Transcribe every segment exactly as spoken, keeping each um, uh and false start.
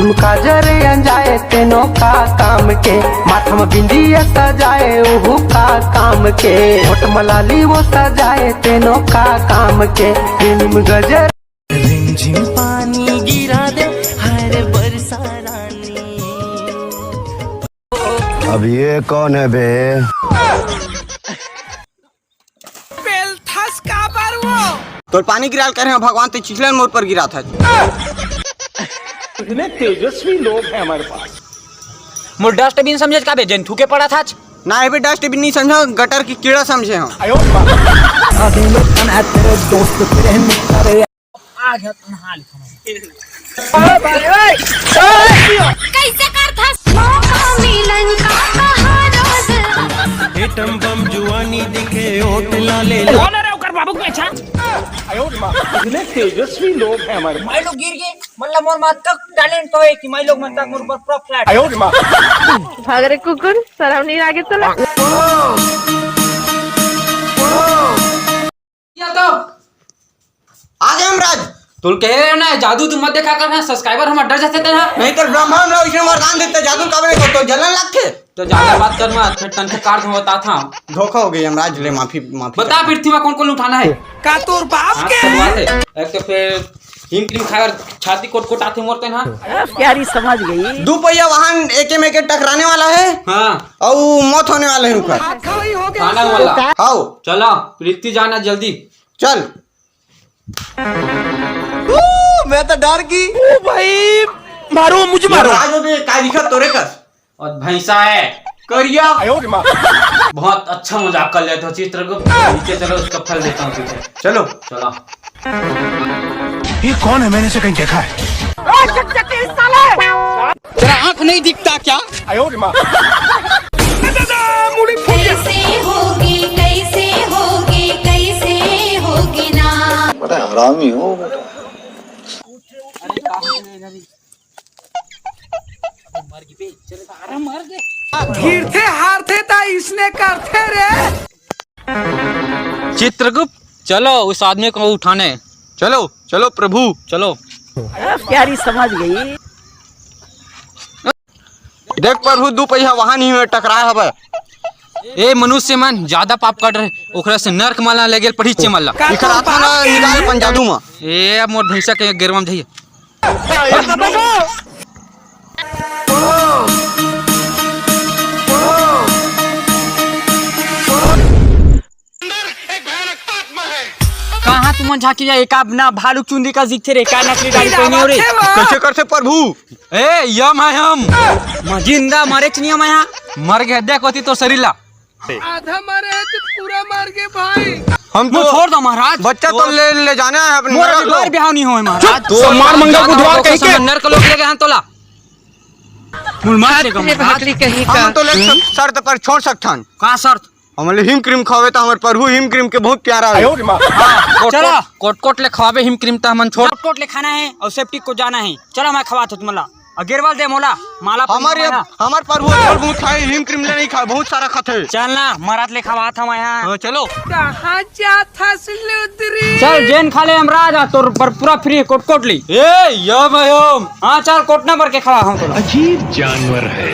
काजर अंजाए तेनो का काम के, माथा म बिंदिया सजाए उहू का काम के, होठ म लाली वो सजाए तेनो का काम के, रिमझिम गजर। रिमझिम पानी गिरा दे हर बरसा रानी। अब ये कौन है बे? बेलथस काबर वो? तोर पानी गिराल करे हंव भगवान, ते चिखलन मोर पर गिराथस। इतने तेजस्वी लोग हैं हमारे पास। मोर डस्टबिन समझे का बे, जेन थूके पड़ा था। ना, ये भी डस्टबिन नहीं समझा, गटर की कीड़ा समझे हम। अबे ये कौन है तेरे दोस्त तेरे मित्र रे? आ गया, नहा ले। कैसे करथस? मौका मिलन का कहा रोज। एटम बम जुआनी दिखे, ओट लाले। कौन है रे ओकर बाबू के पहचान? इतने तेजस्वी लोग हैं हमारे। माई लोग गिर गए, मतलब मोर मात का टैलेंट तो है कि माई लोग मन तक मोर पर फ्लैट। भाग रे कुकुर, शरम नहीं लागे तोला? या तो आ गए हमराज। तुल कहे रहे ना, जादू तू मत देखा कर ना, सब्सक्राइबर हमर डर जाते थे ना। नहीं तो ब्रह्मा हम लोग इसमें मरदान देते, जादू काबर नहीं करते, जलन लगते। तो ज्यादा बात कर मत, फिर तन के काट में बता था। धोखा हो गई हमराज, ले माफी, माफी बता चाहता। पृथ्वी में कौन कौन उठाना है? का तोर बाप हाथ के? कटवा दे। एक तो फिर हिम क्रीम खाए और छाती कोट कोट आते मरते ना। प्यारी समझ गई। दो पहिया वाहन एके में के टकराने वाला है। हाँ। और मौत होने वाला है ऊपर। खाना वाला। आओ। चलो, पृथ्वी जाना जल्दी। चल। ओ, मैं तो डर गई। ओ भाई, मारो, मुझे मारो। राज में काय दिखा तोरे कस। और भैंसा है। करिया। बहुत अच्छा मजाक कर लेते हो चित्रगुप्त। नीचे चलो, उसका फल देता हूँ तुझे। चलो। चलो। ये कौन है? मैंने इसे कहीं देखा है। तेरा आंख नहीं दिखता क्या? कैसे होगी, कैसे होगी, कैसे होगी ना? बड़ा हरामी हो बेटा। गिरथे हारथे ता इसने करथे रे। चित्रगुप्त, चलो उस आदमी को उठाने। चलो, चलो प्रभु, चलो। प्यारी समझ गई। देख प्रभु, दू पहिया वाहन ही में टकराए हवय। ए मनुष्य मन, ज्यादा पाप कर रहे, ओकरा से नरक माला ले गेल पढ़ी चेमल्ला। इखर आत्मा ला निकाल अपन जादू मा। ए मोर भैंसा के गेरवा में धइया। कहाँ तुमन झांकी जा, एका ना भालू चुंदी का दिखथे रे, का नकली दाढ़ी पहने हो रे? कैसे करथे प्रभु? ए, यम है हम। मैं जिंदा, मरे च नहीं हम यहाँ। मर गए, देख होती तो शरीर ला। आधा मरे है तो पूरा मर गए भाई। हम तो छोड़ दो महाराज। बच्चा तो ले, ले जाना है अपने मोर नरक अभी लोग। बार ब्याह नहीं होए महाराज। तो मार मंगल बुधवार कहीं के। नरक लोग ले गए हैं तोला। मुल मार देगा महाराज। हम तो ले शर्त पर छोड़ सकथन। का शर्त? हमले हिम क्रीम खावे त हमर प्रभु हिम क्रीम के बहुत प्यारा है। हाँ, कोट, चला। कोट, कोट, कोट ले खवाबे हिम क्रीम त हमन छोड़। कोट, कोट ले खाना है और सेप्टिक को जाना है। चला मैं खवात हूँ तुमला। अगेरवाल दे मोला, माला हमर पहनावा ये, ना। हमर प्रभु छोड़ बहुत खाए, हिम क्रीम ले नहीं खाए, बहुत सारा खाते। चल ना, मरात ले खवात हम यहाँ। हाँ, चलो। कहाँ जात हस लुदरी? चल जेन खा ले हम राजा, तोर पर पूरा फ्री कोट, कोट ली। ए, यम, यम। हाँ, चल कोट नंबर के खवा हम तोला। अजीब जानवर है।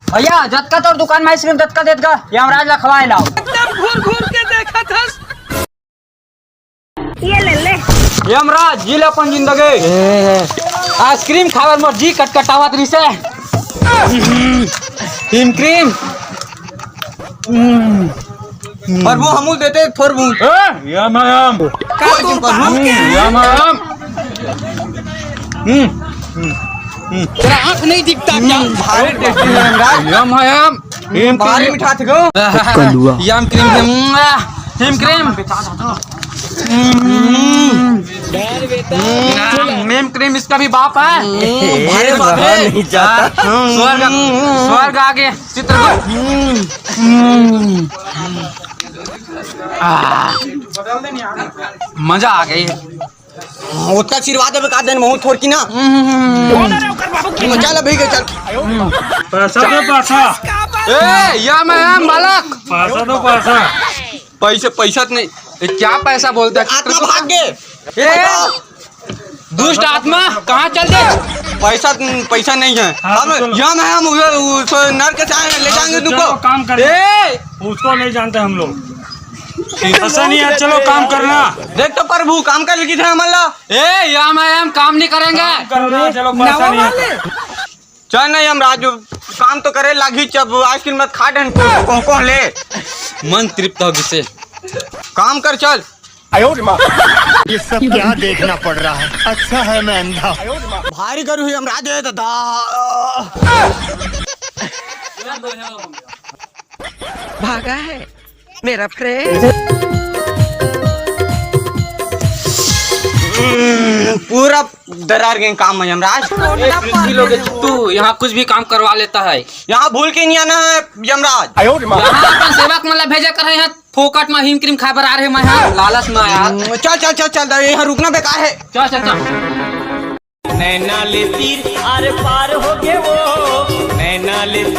भैया, जतका तोर दुकान में आइसक्रीम, ततका देत गा, यमराज ला खवाए लाओ। एकदम घूर घूर के देखत हस। ये ले ले। यमराज, जी ले अपन जिंदगी। आइसक्रीम खावर मोर जी कटकटावत रिसे। हिम क्रीम। प्रभु, हमू देते थोर बहुत। ए, यम, यम। का तू प्रभु? यम, यम। हम्म, हम्म, हम्म। तेरा आंख नहीं दिखता क्या? भारी टेस्टी है यमराज। यम, यम। हिम भारी क्रीम। मीठा थे गो। कलुआ। यम क्रीम, यम, हिम क्रीम। हम्म। हम्म, हिम क्रीम इसका भी बाप है। हम्म, भारी बाप है। नहीं जाता। हाँ, स्वर्ग, स्वर्ग आगे। चित्रगुप्त। हम्म। आह, मजा आ गई। हाँ, ओतका आशीर्वाद देबे का देन, महू थोड़की ना। हम्म। मजा ले भई के चल। पैसा दे, पैसा। ए, या मैं आम बालक। पैसा दो, पैसा। पैसे, पैसा तो नहीं। ए, क्या पैसा बोलता है? आत्मा भाग गे। ए, दुष्ट आत्मा, कहाँ चल दे? पैसा, पैसा नहीं है। हाँ, तो हम चलो। यहाँ में हम उस, उस नर के चाहे ले हाँ, जाएंगे तो तुमको। चलो, काम करना। ए! उसको नहीं जानते हम लोग। ऐसा नहीं है, चलो काम करना। देख तो प्रभु, काम कर लगी थे हमला। ए, यहाँ में हम काम नहीं करेंगे। काम करना, चलो, पैसा नहीं है। चल नहीं हम राजू, काम तो करे लागी, जब आइसक्रीम मत खा डन को, को, को ले। मन तृप्त हो गिसे। काम कर चल। ये सब क्या देखना पड़ रहा है? अच्छा है मैं अंधा। भारी गरु ही हम राजे दादा। भागा है मेरा फ्रेंड। पूरा दरार गए काम में यमराज। ए, कृषि लोग, तू यहाँ कुछ भी काम करवा लेता है। यहाँ भूल के नहीं आना है यमराज। यहाँ अपन सेवक मन ला भेजे कर है, यहाँ फोकट में हिम क्रीम खाए बर आ रहे मैं यहाँ लालच में यार। चल चल चल चल, यहाँ रुकना बेकार है। चल चल चल। नैना ले तीर आर पार हो गया।